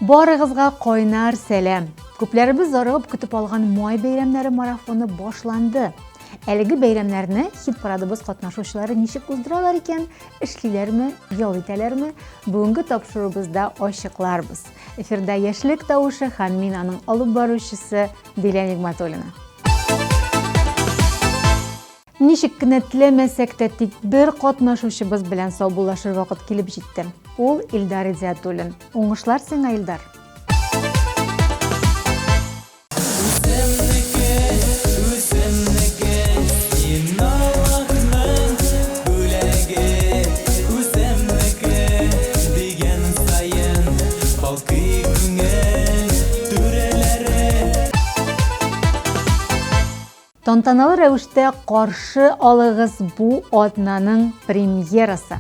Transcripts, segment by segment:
Барыгызга кайнар сәлам! Күпләребез зарыгып көтеп алган май бәйрәмнәре марафоны башланды. Әлеге бәйрәмнәрне хит-парадыбыз катнашучылары ничек уздыралар икән, эшлиләрме, ял итәләрме, бүгенге тапшыруыбызда ачыкларбыз. Эфирда Яшьлек тавышы һәм мин аның алып баручысы Дилә Нигматуллина. Ничек кенә теләмәсәк тә, тик бер катнашучыбыз белән саубуллашыр вакыт килеп җитте. Ул Илдар Идиатуллин. Уңышлар сиңа, Илдар! Үземнеке, үземнеке, син Аллаһның бүләге. Үземнеке дигән саен балкый күңел түрәләре. Тантаналы рәвештә каршы алыгыз бу атнаның премьерасы.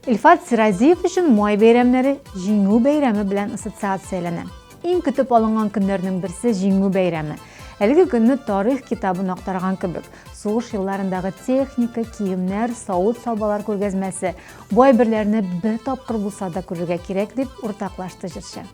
Илфат Сиразиев өчен май бәйрәмнәре Җиңү бәйрәме белән ассоциацияләнә. Иң көтеп алынган көннәрнең берсе Җиңү бәйрәме. Әлеге көнне тарих китабын актарган кебек, сугыш елларындагы техника, киемнәр, савыт-сабалар күргәзмәсе, бу әйберләрне бер тапкыр булса да күрергә кирәк, дип уртаклашты җырчы.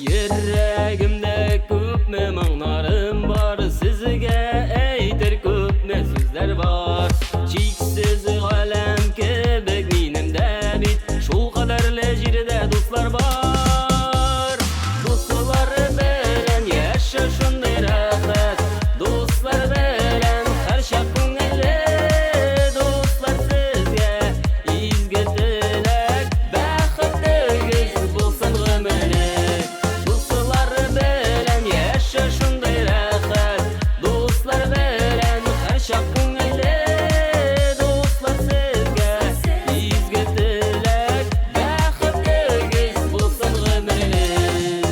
Йөрәгемдә күпме моңнарым бар, Сезгә әйтер күпме сүзләр бар. Чиксез галәм кебек минем дә бит Шул кадәрле җирдә дуслар бар. Дуслар белән яшәү шундый рәхәт, Дуслар белән һәрчак күңелле. Дуслар, сезгә изге теләк, Бәхетегез булсын гомерлек. Дуслар белән яшәү шундый рәхәт, Дуслар белән һәрчак күңелле. Дуслар, сезгә изге теләк, Бәхетегез булсын гомерлек.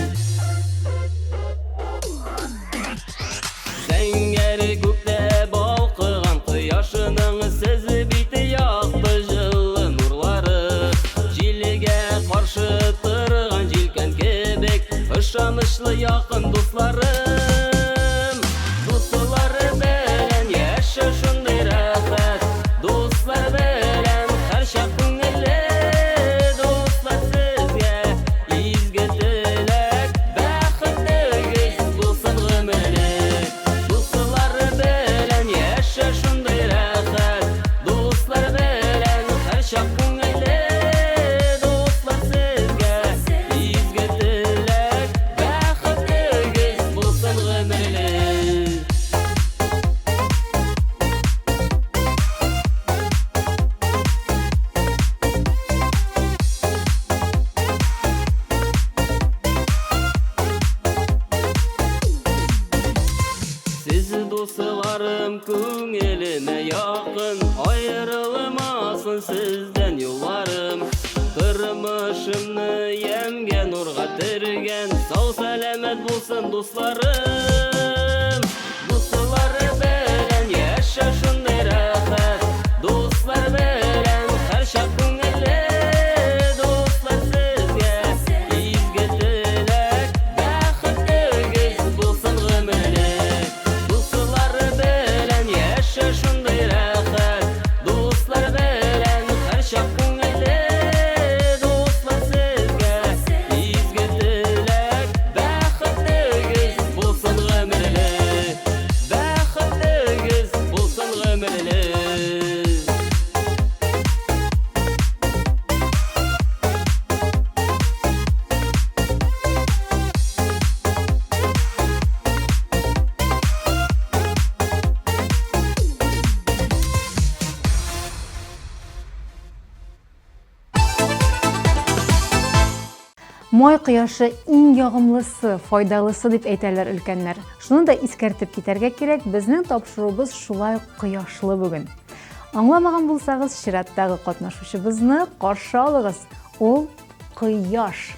Зәңгәр күктә балкыган кояшының Сез бит якты җылы нурлары. Җилгә каршы торган җилкән кебек Ышанычлы якын дусларым. Дуслар белән яшәү шундый рәхәт, Дуслар белән һәрчак күңелле. Дуслар, сезгә изге теләк, Бәхетегез булсын гомерлек. Дуслар белән яшәү шундый рәхәт, Дуслар белән һәрчак күңелле. Дуслар, сезгә изге теләк, Бәхетегез булсын гомерлек. Сез, дусларым, күңелемә якын, Аерылмасын сездән юлларым. Тормышымны ямьгә, нурга төргән, Сау-сәламәт булсын дусларым. Дуслар белән яшәү шундый рәхәт, Дуслар белән һәрчак күңелле. Дуслар, сезгә изге теләк, Бәхетегез булсын гомерлек. Дуслар белән яшәү шундый рәхәт, Дуслар белән һәрчак күңелле. Дуслар, сезгә изге теләк, Бәхетегез булсын гомерлек. Бәхетегез булсын гомерлек. Май кояшы иң ягымлысы, файдалысы дип әйтәләр өлкәннәр. Шуны да искәртеп китәргә кирәк, безнең тапшыруыбыз шулай ук кояшлы бүген. Аңламаган булсагыз, чираттагы катнашучыбызны каршы алыгыз. Ул кояш.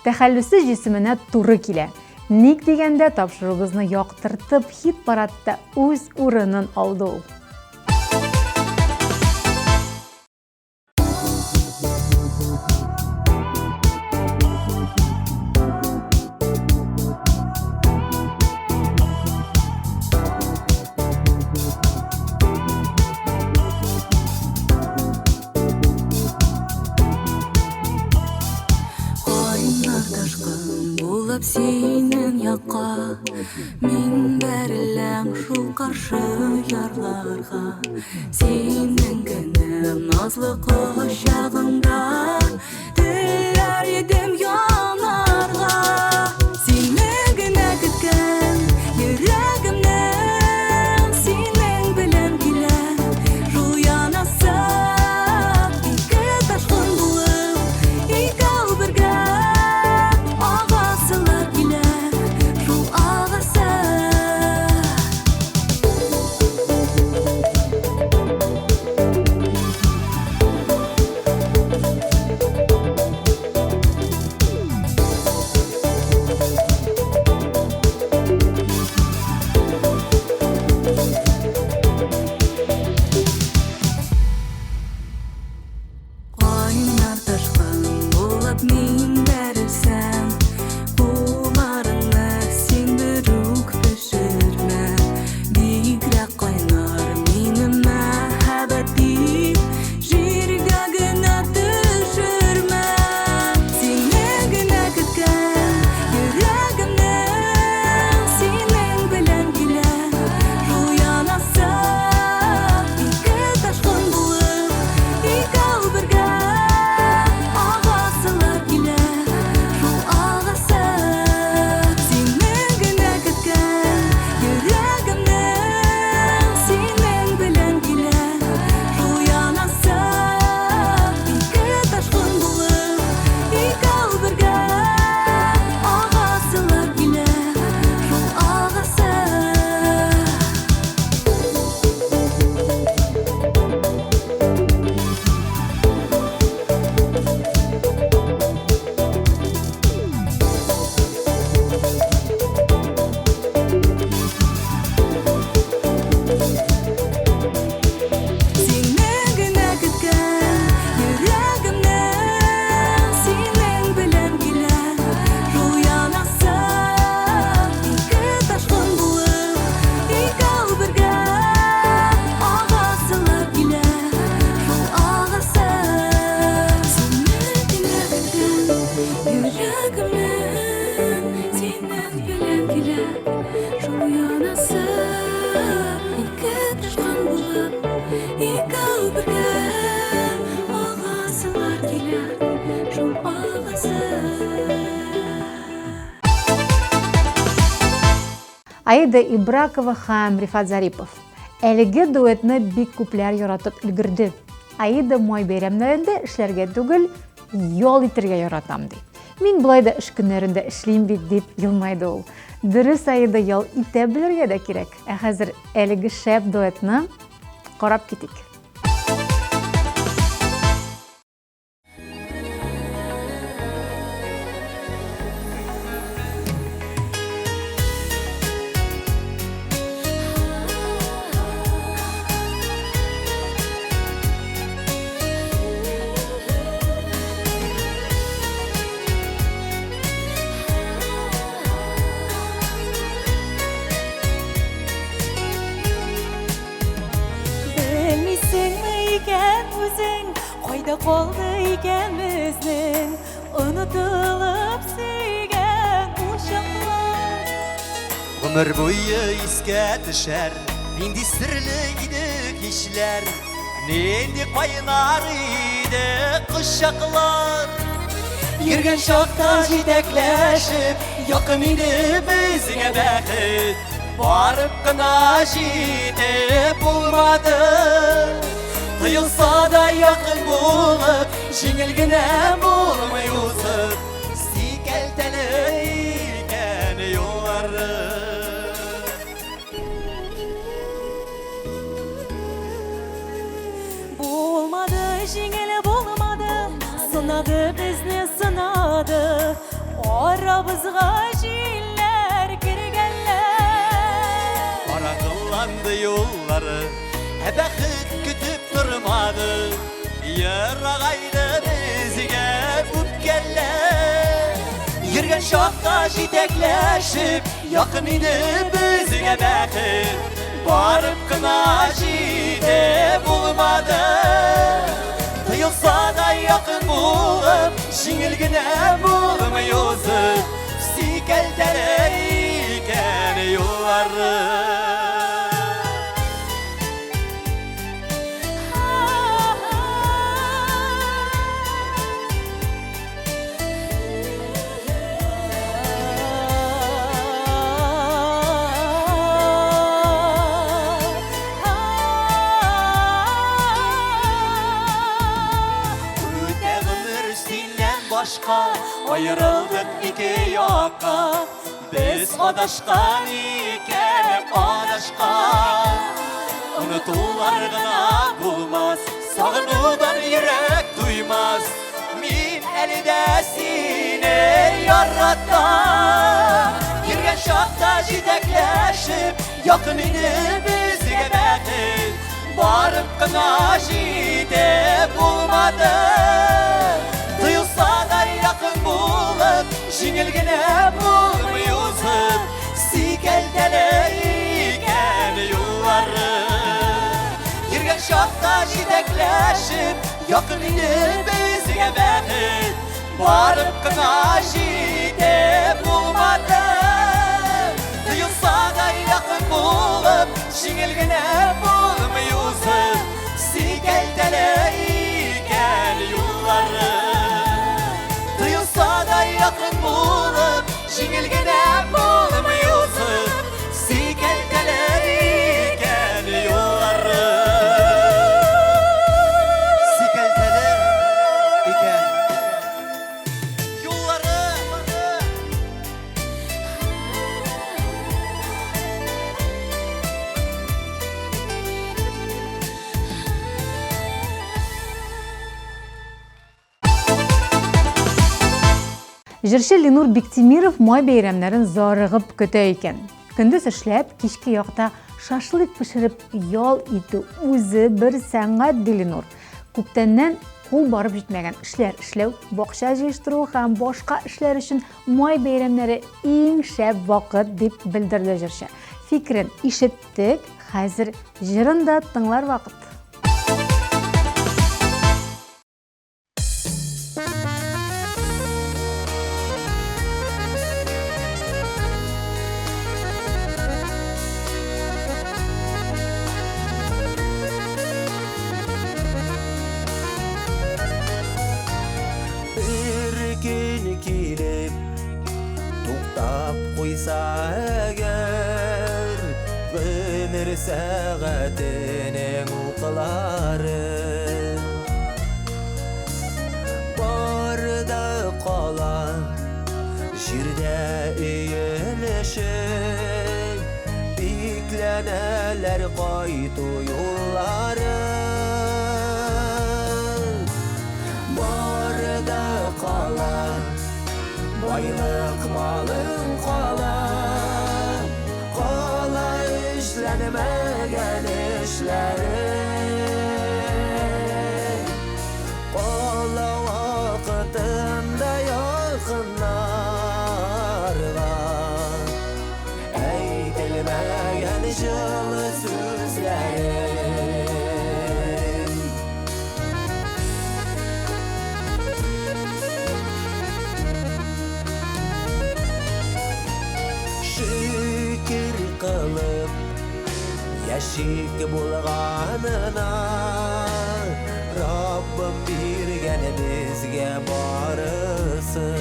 Тәхәллүсе җисеменә туры килә. Ник дигәндә, тапшыруыбызны яктыртып, хит-парадта үз урынын алды ул. Кайнар ташкын булып синең якка Мин бәреләм шул каршы ярларга. Синең генә назлы кочагыңда Теләр идем янарга. Сине генә көткән йөрәгемнең Синең белән килә шул янасы. Ике ташкын булып, икәү бергә Агасылар килә шул агасы. Аида Ибракова һәм Рифат Зарипов. Әлеге дуэтны бик күпләр яратып өлгерде. Аида май бәйрәмнәрендә эшләргә түгел, ял итәргә яратам ди. Мин болай да эш көннәрендә эшлим бит, дип елмайды ул. Дөрес, Аида, ял итә белергә дә кирәк. Ә хәзер әлеге шәп дуэтны карап китик. Белмисеңме икән үзең, кайда калды икән безнең онытылып сөйгән ул чаклар? Гомер буе искә төшәр, нинди серле иде кичләр, нинди кайнар иде кочаклар. Йөргән чакта җитәкләшеп, якын иде безгә бәхет. Барып кына җитеп булмады. Тоелса да якын булып, җиңел генә булмый узып, сикәлтәле икән юллары. Булмады, җиңел булмады, сынады безне сынады. Арабызга җилләр кергәнләр. Караңгыланды юллары, ә бәхет көтеп тормады. Ерагайды безгә үпкәләр. Йөргән чакта җитәкләшеп, якын иде безгә бәхет. Барып кына җитеп булмады. Тоелса да якын булып, җиңел генә булмый узып, сикәлтәле икән юллары. Үтә гомер синнән башка, аерылдык ике якка. Без адашкан икән, адашкан. Онытулар гына булмас, сагынудан йөрәк туймас. Мин әле дә сине яратам. Йөргән чакта җитәкләшеп, якын иде безгә бәхет. Барып кына җитеп булмады. Тоелса да якын булып, җиңел генә булмый узып, сикәлтәле икән юллары. Йөргән чакта җитәкләшеп, якын иде безгә бәхет. Барып кына җитеп булмады. Тоелса да якын булып, җиңел генә булмый узып, сикәлтәле икән юллары. Тоелса да якын булып, җиңел генә булмый узып, сикәлтәле икән юллары. Сикәлтәле икән юллары. Җырчы Ленур Биктимиров май бәйрәмнәрен зарыгып көтә икән. Көндез эшләп, кичке якта шашлык пешереп ял итү үзе бер сәнгать, ди Ленур. Күптәннән кул барып җитмәгән эшләр эшләү, бакча җыештыру һәм башка эшләр өчен май бәйрәмнәре иң шәп вакыт, дип белдерде җырчы. Фикерен ишеттек, хәзер җырын да тыңлар вакыт. Бер көн килеп туктап куйса әгәр. Сәгатенең уклары Бар да кала җирдә өелешеп, Бикләнәләр кайту юллары. Бар да кала, байлык малың кала, Кала эшләнмәгән эшләрең. Кала вакытында якыннарга Әйтелмәгән җылы сүзләрең. Шөкер кылып яшик булганына, Раббым биргән безгә барысын.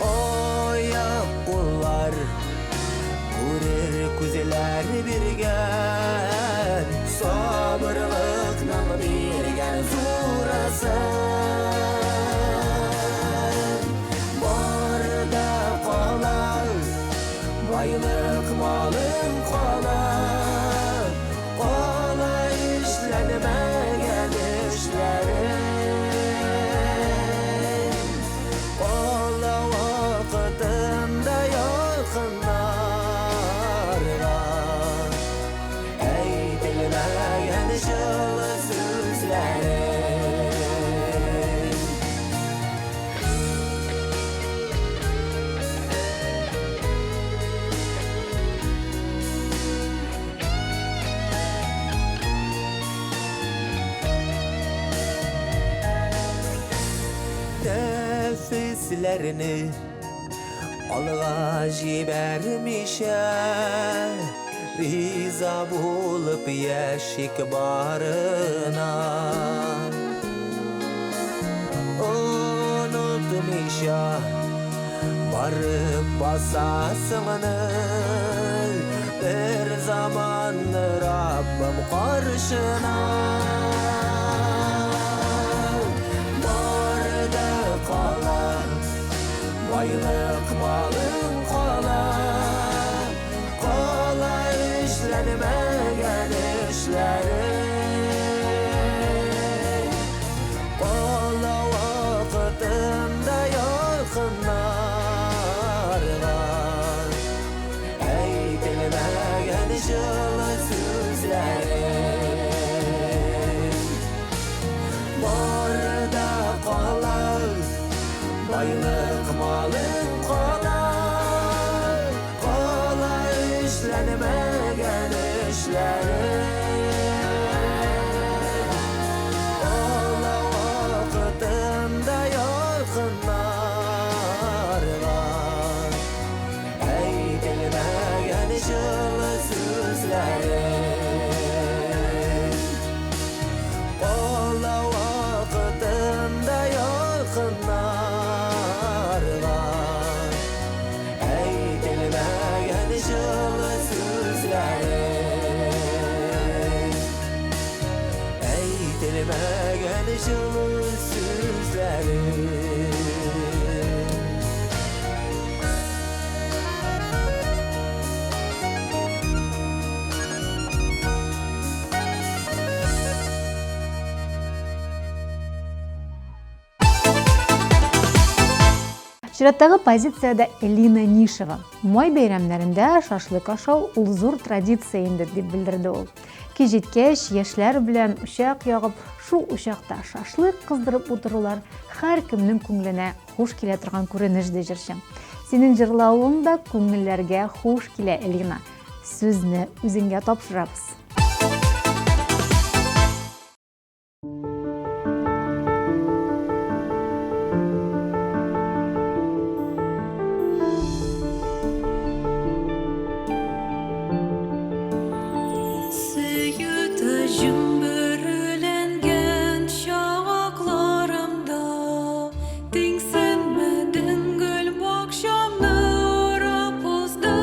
Аяк куллар, күрер күзләр биргән, Сабырлыкның биргән зурысын. Бар да кала, байлык малың кала, Кала эшләнмәгән эшләрең. Кала вакытында якыннарга Әйтелмәгән җылы сүзләрең. Нәфесләрне алга җибәрмичә, Риза булып яшик барына. Онытмыйча барып басасыңны Бер заман Раббым каршына. Бар да кала, байлык малың кала, Кала эшләнмәгән эшләрең. Кала вакытында якыннарга Әйтелмәгән җылы сүзләрең. Бар да кала, байлык малың кала, Кала эшләнмәгән эшләрең. Кала вакытында якыннарга Әйтелмәгән җылы сүзләрең. Кала вакытында якыннарга Әйтелмәгән җылы сүзләрең. Әйтелмәгән җылы сүзләрең. Чираттагы позициядә Элина Нишева. Май бәйрәмнәрендә шашлык ашау ул зур традиция инде, дип белдерде ул. Кич җиткәч, яшьләр белән учак ягып, шул учакта шашлык кыздырып утырулар һәркемнең күңеленә хуш килә торган күренеш, ди җырчы. Синең җырлавың да күңелләргә хуш килә, Элина. Сүзне үзеңгә тапшырабыз. Сөю таҗым бөреләнгән чакларымда, Тиңсенмәдең гөл бакчамны урап уздың.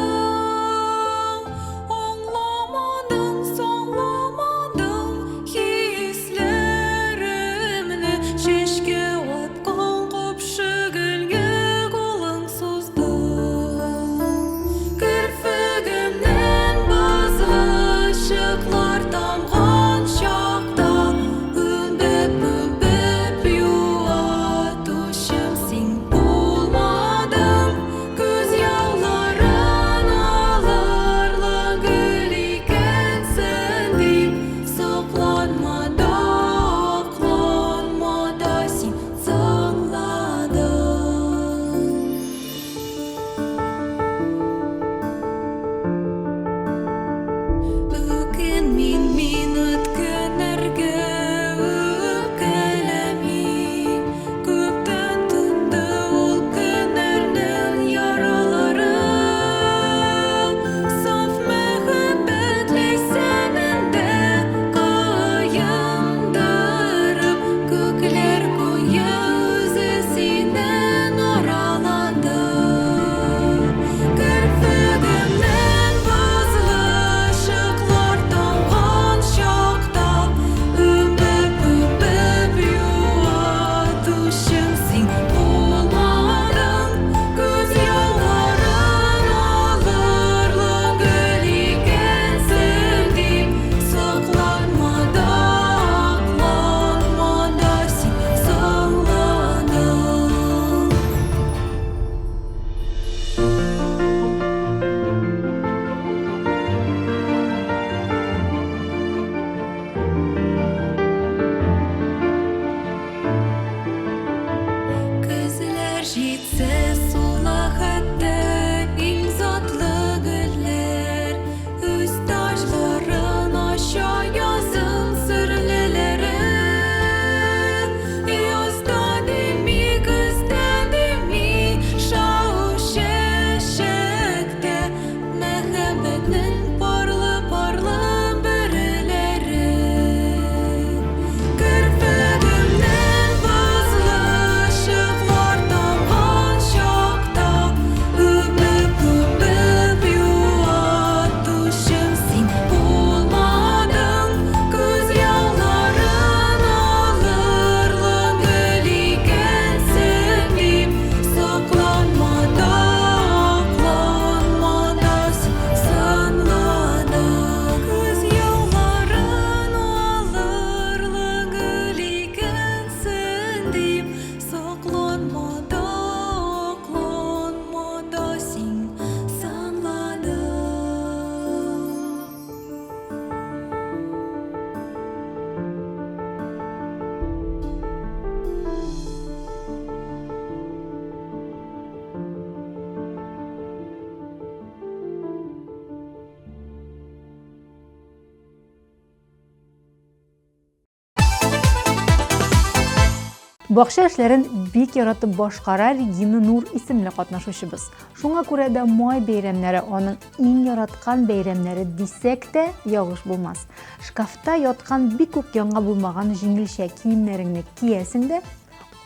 Бакча эшләрен бик яратып башкара Регина Нур исемле катнашучыбыз. Шуңа күрә дә май бәйрәмнәре аның иң яраткан бәйрәмнәре дисәк тә ялгыш булмас. Шкафта яткан бик үк яңа булмаган җиңелчә киемнәреңне киясең дә,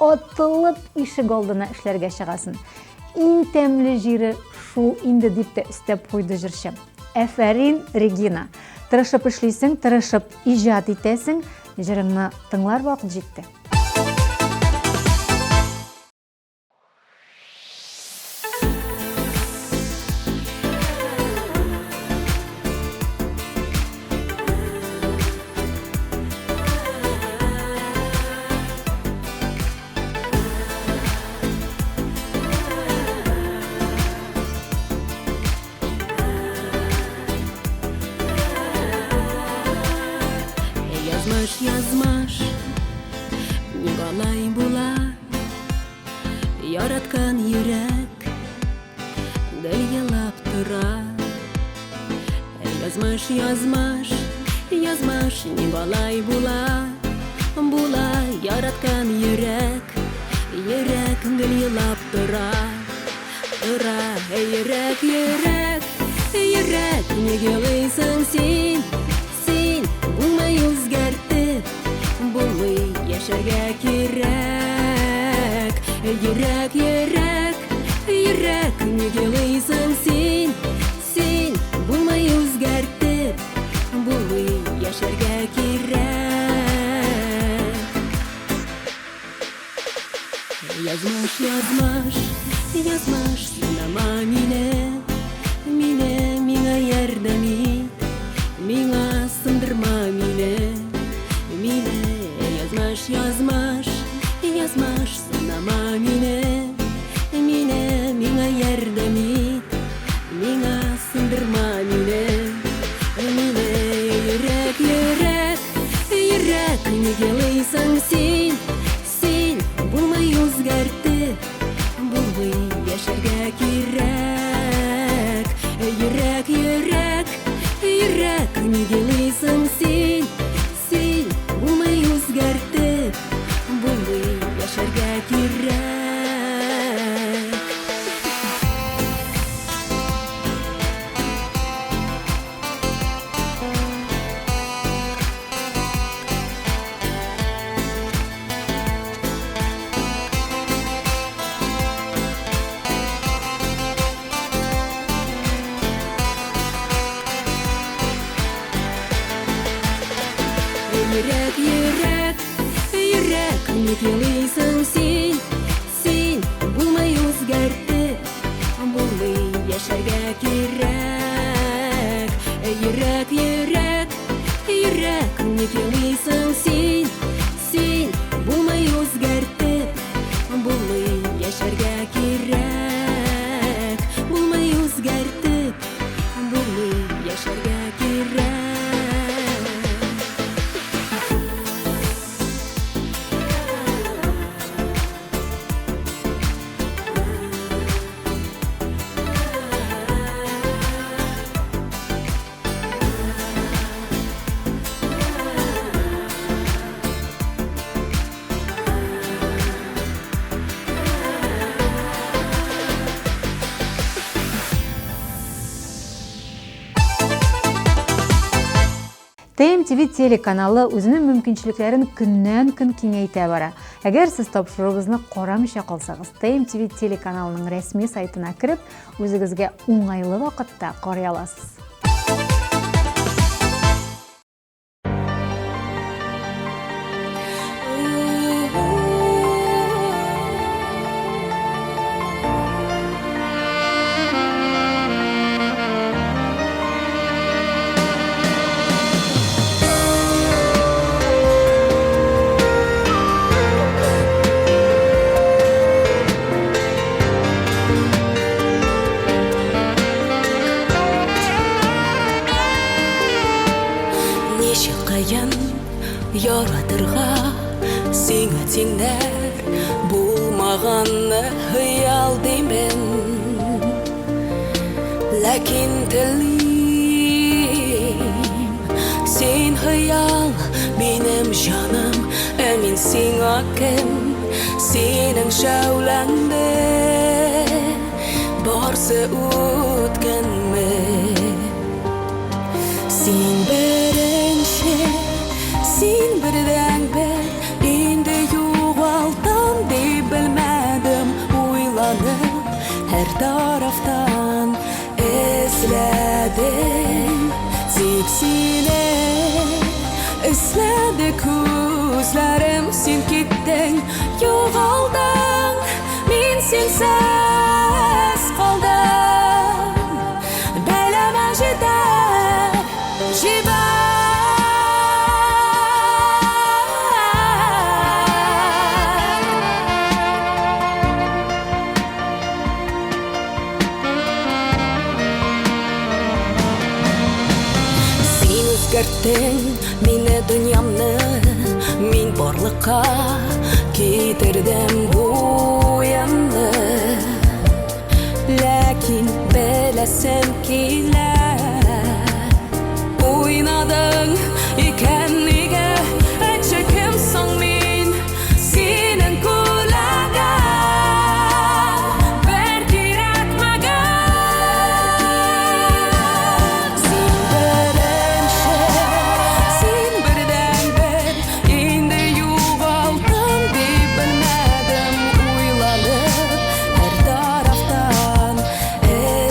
атылып ишек алдына эшләргә чыгасың. Иң тәмле җире шул инде дип тә өстәп куйды җырчы. Әфәрин, Регина! Тырышып эшлисең, тырышып иҗат итәсең, җырыңны тыңлар вакыт җитте. Язмыш, язмыш, ник алай була? Яраткан йөрәк гел елап тора. Язмыш, язмыш, язмыш, ник алай була? Була яраткан йөрәк, йөрәк гел елап тора. Тора, йөрәк, йөрәк, йөрәк, ник елыйсың син? Син булмый үзгәртеп, булмый яшәргә кирәк. Йөрәк, йөрәк, йөрәк, ник елыйсың син? Син булмый үзгәртеп, булмый яшәргә кирәк. Язмыш, язмыш, язмыш, сынама мине, мине, миңа ярдәм ит, миңа сындырма мине, мине. Язмыш, язмыш, язмыш, сынама мине, мине, миңа ярдәм ит, миңа сындырма мине, мине. Йөрәк, йөрәк, йөрәк, ник елыйсың син? Син булмый үзгәртеп, булмый яшәргә кирәк. Йөрәк, йөрәк, йөрәк, ник елыйсың син? Син булмый үзгәртеп, булмый яшәргә кирәк. Йөрәк, йөрәк, йөрәк, ник елыйсың син? Син булмый үзгәртеп, булмый яшәргә кирәк. Йөрәк, йөрәк, йөрәк, ник елыйсың син? Син булмый үзгәртеп, булмый яшәргә кирәк. Булмый үзгәртеп, булмый яшәргә кирәк. ТМТВ телеканалы үзенең мөмкинчелекләрен көннән-көн киңәйтә бара. Әгәр сез тапшыруыбызны карамыйча калсагыз, ТМТВ телеканалының рәсми сайтына кереп, үзегезгә уңайлы вакытта карый аласыз. Ничек кыен яратырга сиңа тиңнәр булмаганны хыял димен. Ләкин телим син хыял минем җаным, ә мин сиңа кем? Синең шәүләңне Барсы үткәнме Син беренче, син бердәнбер Инде югалтам дип белмәдем Уйланып һәр тарафтан эзләдем Тик сине эзләде күзләрем Син киттең, югалдың Мин синсез калдым Бәләмә җитәр, җибәр. Син үзгәрттең мине дөньямны Мин барлыкка китердем бу уенны Ләкин беләсем килә Уйнадың икән нигә Әйтче кем соң мин Синең күләгәң Бер кирәкмәгән Син беренче, син бердәнбер Инде югалтам дип белмәдем Уйланып һәр тарафтан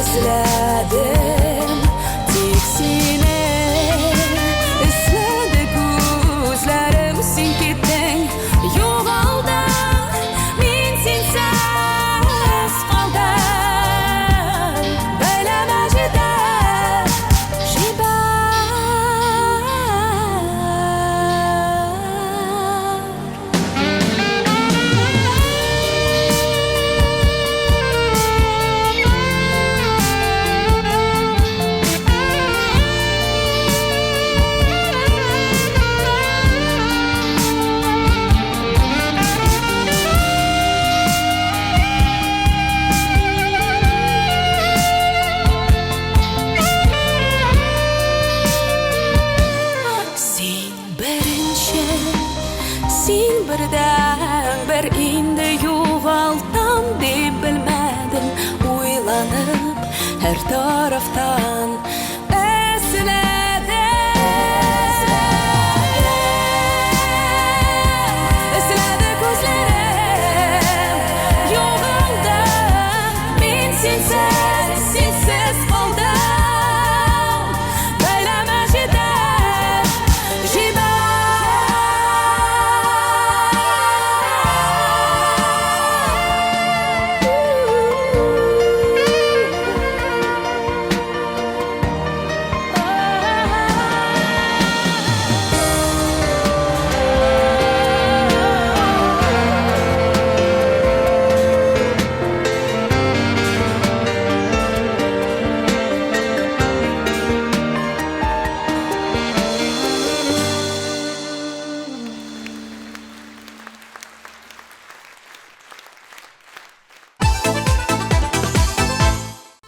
эзләдем Тик сине эзләде күзләрем Син киттең, югалдың Мин синсез калдым Бәләмә җитәр, җибәр. Син беренче, син бердәнбер Инде югалтам дип белмәдем Уйланып һәр тарафтан эзләдем Эзләде күзләрем Югалдым мин синсез, синсез калдым Бәләмә җитәр, җибәр.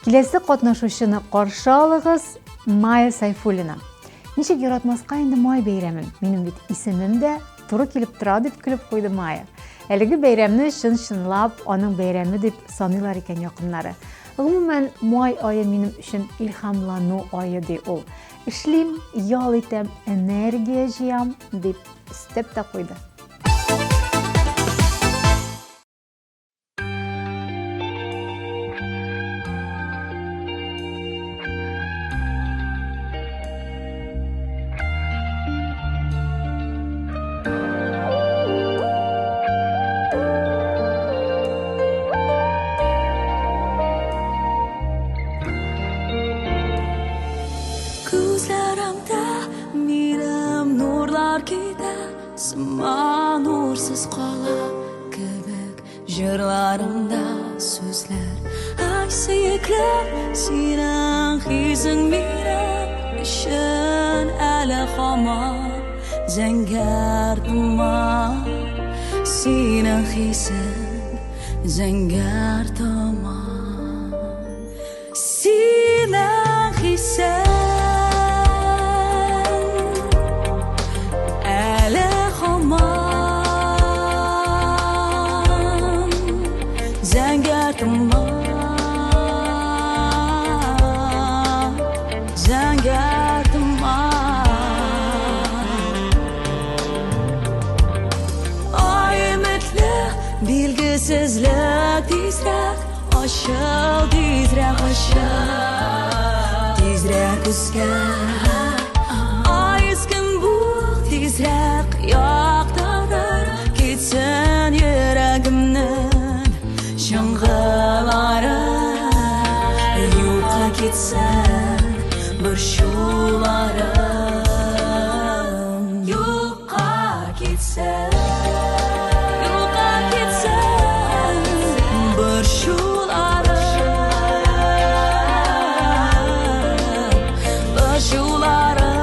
Киләсе катнашучыны каршы алыгыз, Майя Сайфуллина. Ничек яратмаска инде май бәйрәмен? Минем бит исемем дә туры килеп тора, дип көлеп куйды Майя. Әлеге бәйрәмне чын-чынлап аның бәйрәме дип саныйлар икән якыннары. Гомумән, май ае минем өчен илһамлану ае, ди ул. Эшлим, ял итәм, энергия җыям, дип өстәп тә куйды. Күзләремдә минем нурлар китә Сыман нурсыз кала кебек Җырларымда сүзләр Ай сөекле синең хисең минем өчен әле һаман зәңгәр томан Синең хисең зәңгәр томан Синең хисең әле һаман Тизрәк ачыл, тизрәк ачыл, тизрәк үскә. Ай үскен бул, тизрәк яктырыр, китсен йөрәгемнең чаңгылары. Юкка китсен борчуларым, юкка китсен, юкка китсен борчуларым, борчуларым,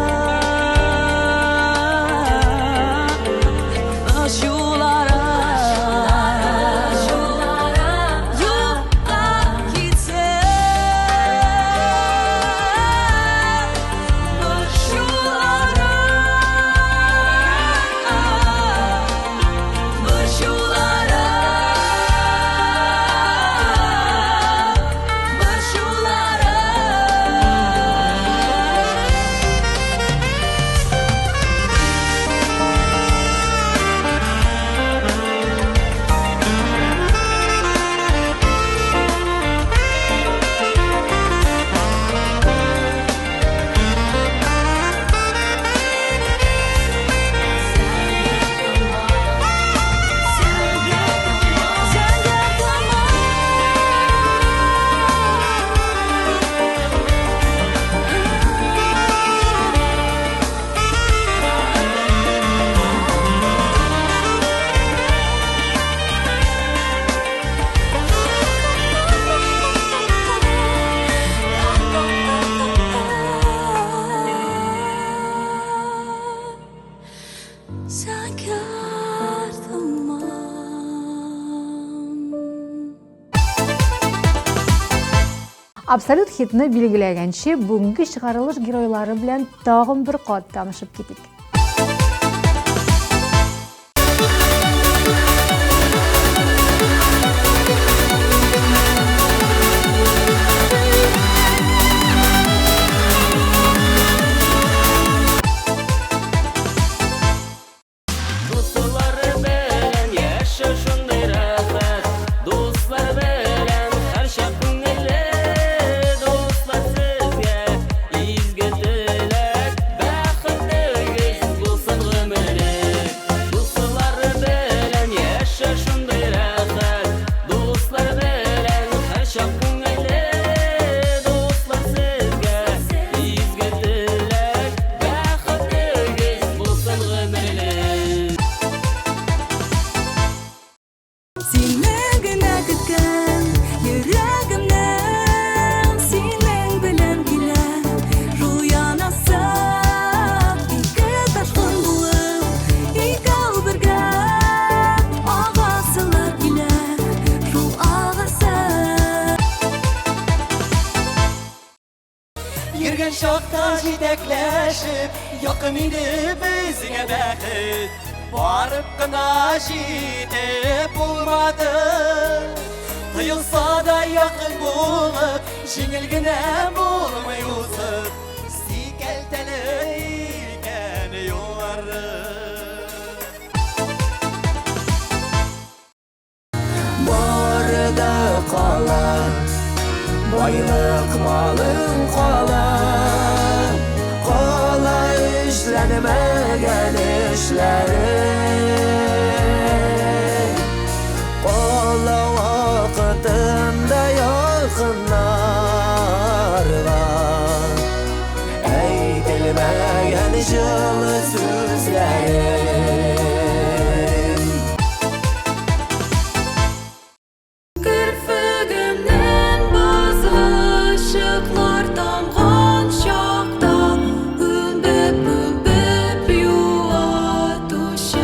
борчуларым, юкка китсен борчуларым, борчуларым, борчуларым. Zəngər tamam. Абсолют хитны билгеләгәнче, бүгенге чыгарылыш геройлары белән тагын бер кат танышып китик. Дуслар белән яшәү шундый рәхәт, дуслар белән һәрчак күңелле. Дуслар, сезгә изге теләк, бәхетегез булсын гомерлек. Дуслар белән яшәү шундый рәхәт, дуслар белән һәрчак күңелле. Дуслар, сезгә изге теләк, бәхетегез булсын гомерлек. Сине генә көткән йөрәгемнең синең белән килә шул янасы. Ике ташкын булып, икәү бергә агасылар килә шул агасы. Йөргән чакта җитәкләшеп, якын иде безгә бәхет. Барып кына җитеп булмады. Тоелса да якын булып, җиңел генә булмый узып. Сикәлтәле икән юллары. Бары да кала, байлык малың кала, кала эшләнмәгән эшләрең, кала вакытында якыннарга әйтелмәгән җылы сүзләрең. Керфегемнән бозлы чыклар тамган чакта, үбеп-үбеп юатучы.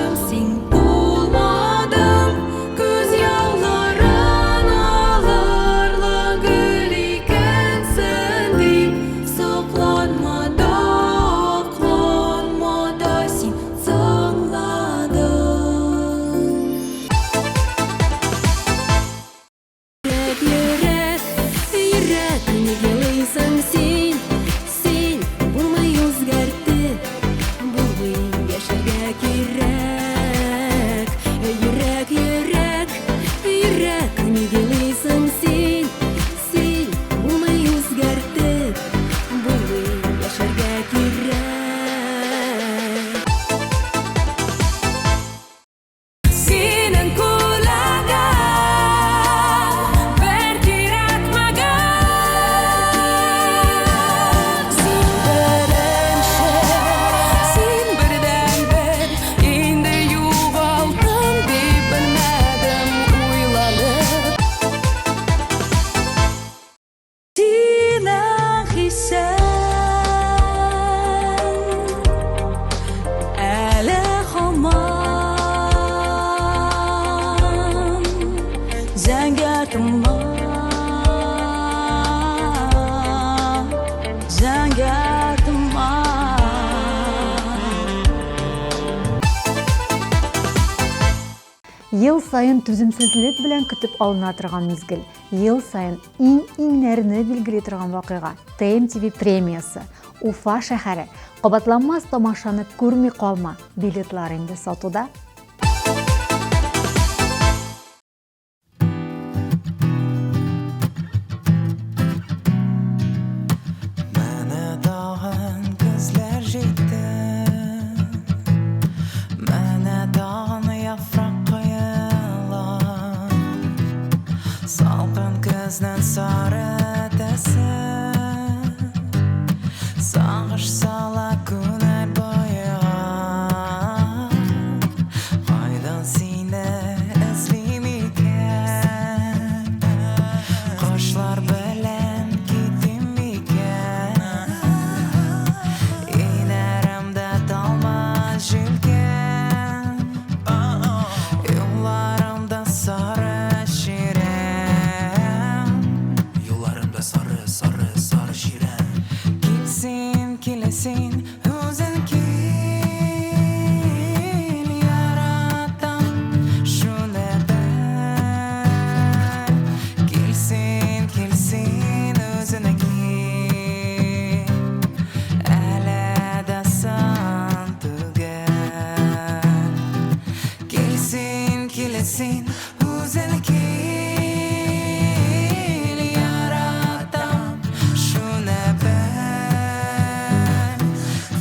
Ел саен түземсезлек белән көтеп алына торган мизгел, ел саен иң-иңнәрне билгели торган вакыйга, ТМТВ премиясе, Уфа шәһәре. Кабатланмас тамашаны күрми калма, билетлар инде сатуда. Менә тагын көзләр җитте, Менә тагын яфрак коела. Салкын көзнең сары төсе Сагыш сала күңел буена. Кайдан сине эзлим икән? Кошлар белән китим микән? Инәремдә талмас җилкән, Юлларымда сары чирәм. Юлларымда сары, сары, сары чирәм. Кил син, кил син, үзең кил, яратам шуны бел. Кил син, кил син, үзең кил, әле дә соң түгел. Кил син, кил син, үзең кил, яратам шуны бел.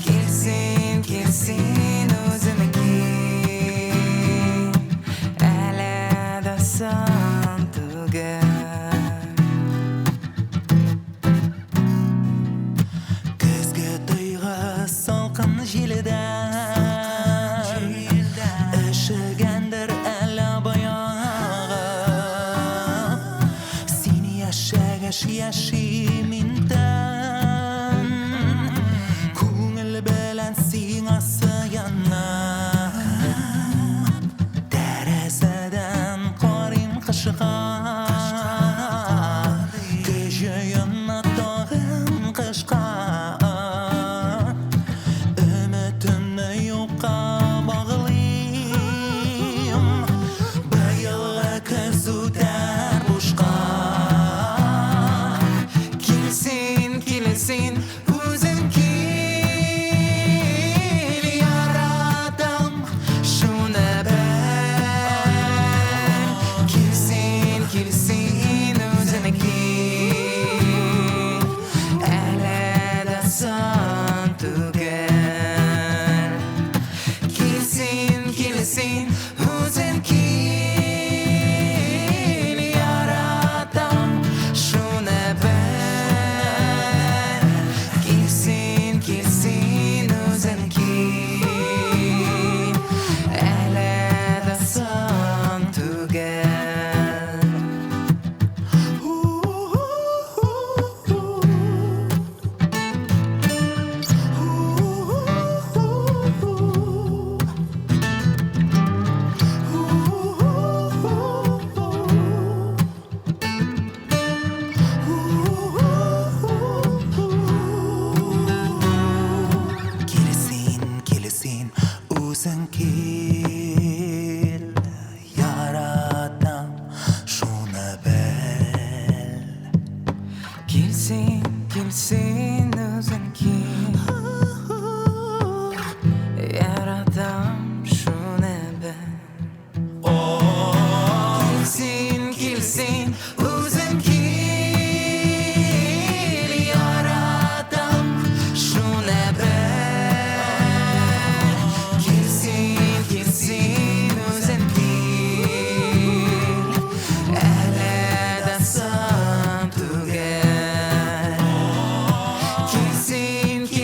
Кил син, кил син, үзең кил, әле дә соң түгел. Көзге тойгы салкын җилдән Өшегәндер әле баягы. Син яшәгәч яшим мин тән, Күңел белән сиңа сыянам. Тәрәзәдән карыйм кышка, Көз җыена тагын кышка. Өметемне юкка баглыйм, Быелгы көз үтәр бушка. Кил син, кил син, үзең кил, яратам шуны бел. Кил син, кил син, үзең кил, әле дә соң түгел. Кил син, кил син, үзең кил, яратам шуны бел. Кил син, кил син, үзең кил, әле дә соң түгел. Кил син, кил син, үзең кил, Яратам шуны бел. Кил син, кил син, үзең кил, яратам шуны бел. Кил син, кил син, үзең кил, яратам шуны бел. Кил син, кил син, үзең кил, әле дә соң түгел. Кил син, кил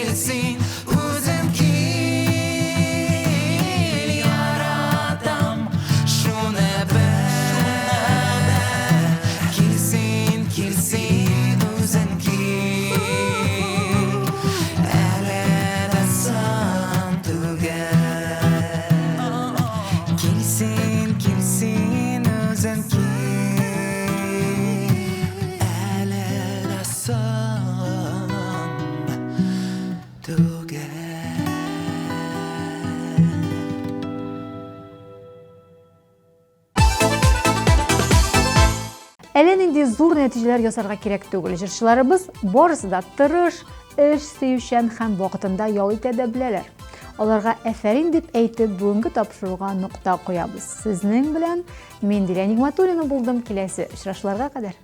зур нәтиҗәләр ясарга кирәк түгел. Җырчыларыбыз барысы да тырыш, эш сөючән һәм вакытында ял итә дә беләләр. Аларга әфәрин дип әйтеп, бүгенге тапшыруга нокта куябыз. Сезнең белән мин Дилә Нигматуллина булдым. Киләсе очрашуларга кадәр.